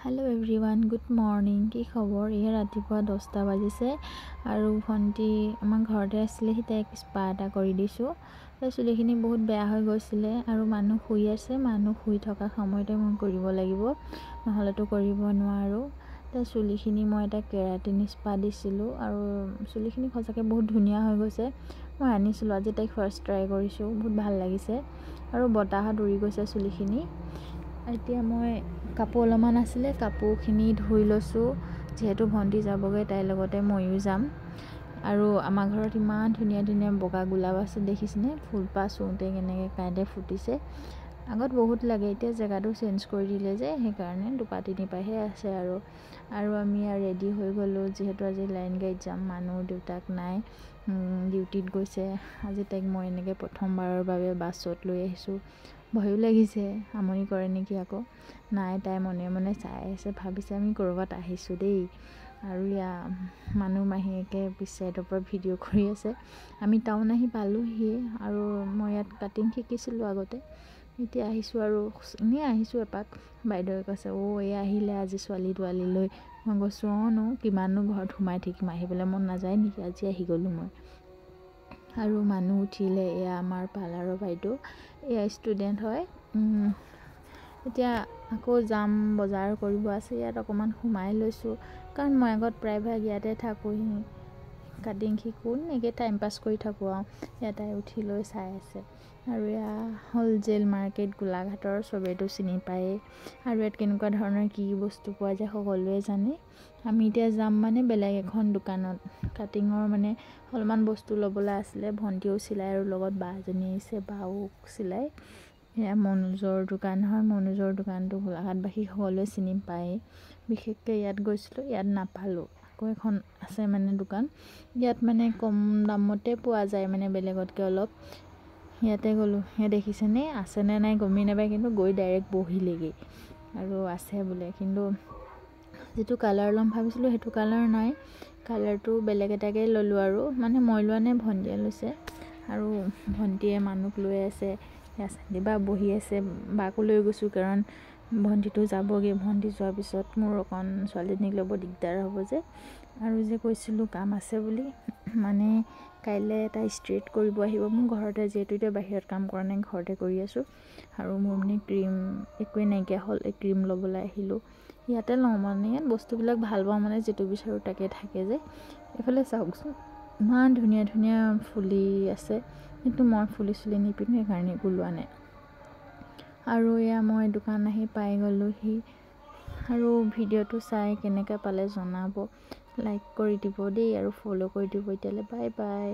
Hello' everyone, good morning. কি খবৰ? এয়া ৰাতিপুৱা 10টা বাজিছে আৰু ভণ্টি আমাৰ ঘৰতে আছিলে, সি তাইক স্পা এটা কৰি দিছোঁ। তাই চুলিখিনি বহুত বেয়া হৈ গৈছিলে আৰু মানুহ শুই আছে। মানুহ শুই থকা সময়তে মই কৰিব লাগিব, নহ'লেতো কৰিব নোৱাৰোঁ। তাই চুলিখিনি মই এটা কেৰাটিন স্পা দিছিলোঁ আৰু চুলিখিনি সঁচাকৈ বহুত ধুনীয়া হৈ গৈছে। মই আনিছিলোঁ, আজি তাইক ফাৰ্ষ্ট ট্ৰাই কৰিছোঁ, বহুত ভাল লাগিছে আৰু বতাহত উৰি গৈছে চুলিখিনি। এতিয়া মই কাপোৰ অলপমান আছিলে, কাপোৰখিনি ধুই লৈছোঁ। যিহেতু ভণ্টি যাবগৈ, তাইৰ লগতে ময়ো যাম। আৰু আমাৰ ঘৰত ইমান ধুনীয়া ধুনীয়া বগা গোলাপ আছে, দেখিছেনে? ফুলপাহ চুওঁতে কেনেকৈ কাঁইটে ফুটিছে। আগত বহুত লাগে, এতিয়া জেগাটো চেঞ্জ কৰি দিলে যে, সেইকাৰণে দুপাহ তিনিপাহে আছে। আৰু আৰু আমি ৰেডি হৈ গ'লোঁ, যিহেতু আজি লাইন গাড়ীত যাম। মানুহ দেউতাক নাই, ডিউটিত গৈছে। আজি তাইক মই এনেকৈ প্ৰথমবাৰৰ বাবে বাছত লৈ আহিছোঁ। ভয়ো লাগিছে, আমনি কৰে নেকি আকৌ। নাই, তাই মনে মনে চাই আছে, ভাবিছে আমি ক'ৰবাত আহিছোঁ দেই। আৰু ইয়া মানুহ মাহীয়েকে পিছ চাইডৰ পৰা ভিডিঅ' কৰি আছে। আমি টাউন আহি পালোঁহিয়ে আৰু মই ইয়াত কাটিং শিকিছিলোঁ আগতে। এতিয়া আহিছোঁ আৰু এনেই আহিছোঁ এপাক। বাইদেৱে কৈছে, অ' এই আহিলে আজি ছোৱালী তোৱালী লৈ। মই কৈছোঁ, অঁ নো কিমাননো ঘৰত সোমাই থাকিম, আহিবলৈ মন নাযায় নেকি? আজি আহি গ'লোঁ মই। আৰু মানুহ উঠিলে। এয়া আমাৰ পাৰ্লাৰৰ বাইদেউ, এয়া ষ্টুডেণ্ট হয়। এতিয়া আকৌ যাম, বজাৰ কৰিব আছে। ইয়াত অকণমান সোমাই লৈছোঁ, কাৰণ মই আগত প্ৰায়ভাগ ইয়াতে থাকোঁহি, কাটিং শিকোঁ, এনেকৈ টাইম পাছ কৰি থাকোঁ। আৰু ইয়াত তাই উঠি লৈ চাই আছে। আৰু এয়া হ'ল জেল মাৰ্কেট, গোলাঘাটৰ, চবেইতো চিনি পায়েই। আৰু ইয়াত কেনেকুৱা ধৰণৰ কি বস্তু পোৱা যায় সকলোৱে জানে। আমি এতিয়া যাম মানে বেলেগ এখন দোকানত, কাটিঙৰ মানে অলপমান বস্তু ল'বলৈ আছিলে। ভণ্টিও চিলাই আৰু লগত বা এজনী আহিছে, বাও চিলাই। এয়া মনোজৰ দোকান হয়। মনোজৰ দোকানটো গোলাঘাটবাসী সকলোৱে চিনি পায়েই। বিশেষকৈ ইয়াত গৈছিলোঁ, ইয়াত নাপালোঁ। আকৌ এখন আছে মানে দোকান, ইয়াত মানে কম দামতে পোৱা যায়, মানে বেলেগতকৈ অলপ। ইয়াতে গ'লোঁ। সেয়া দেখিছেনে, আছেনে নাই গমেই নাপায়, কিন্তু গৈ ডাইৰেক্ট বহিলেগৈ আৰু আছে বোলে। কিন্তু যিটো কালাৰ ল'ম ভাবিছিলোঁ সেইটো কালাৰ নাই, কালাৰটো বেলেগ এটাকে ল'লোঁ। আৰু মানে মই লোৱা নাই, ভণ্টিয়ে লৈছে। আৰু ভণ্টিয়ে মানুহক লৈ আছে। বা বহি আছে, বাকো লৈ গৈছোঁ, কাৰণ ভণ্টিটো যাবগৈ। ভণ্টি যোৱাৰ পিছত মোৰ অকণ ছোৱালীজনীক ল'ব দিগদাৰ হ'ব যে। আৰু যে কৈছিলোঁ কাম আছে বুলি, মানে কাইলৈ এটা ষ্ট্ৰেইট কৰিব আহিব মোৰ ঘৰতে, যিহেতু এতিয়া বাহিৰত কাম কৰা নাই, ঘৰতে কৰি আছোঁ। আৰু মোৰ মানে ক্ৰীম একোৱেই নাইকিয়া হ'ল, এই ক্ৰীম ল'বলৈ আহিলোঁ। ইয়াতে লওঁ, মানে ইয়াত বস্তুবিলাক ভাল পাওঁ, মানে যিটো বিচাৰোঁ তাকে থাকে যে। এইফালে চাওকচোন, ইমান ধুনীয়া ধুনীয়া ফুলি আছে, কিন্তু মই ফুলি চুলি নিপিন্ধো, সেইকাৰণে একো লোৱা নাই। আৰু এয়া মই দোকান আহি পাই গ'লোহি। আৰু ভিডিঅ'টো চাই কেনেকৈ পালে জনাব, লাইক কৰি দিব দেই আৰু ফ'ল' কৰি দিব। এতিয়ালৈ বাই বাই।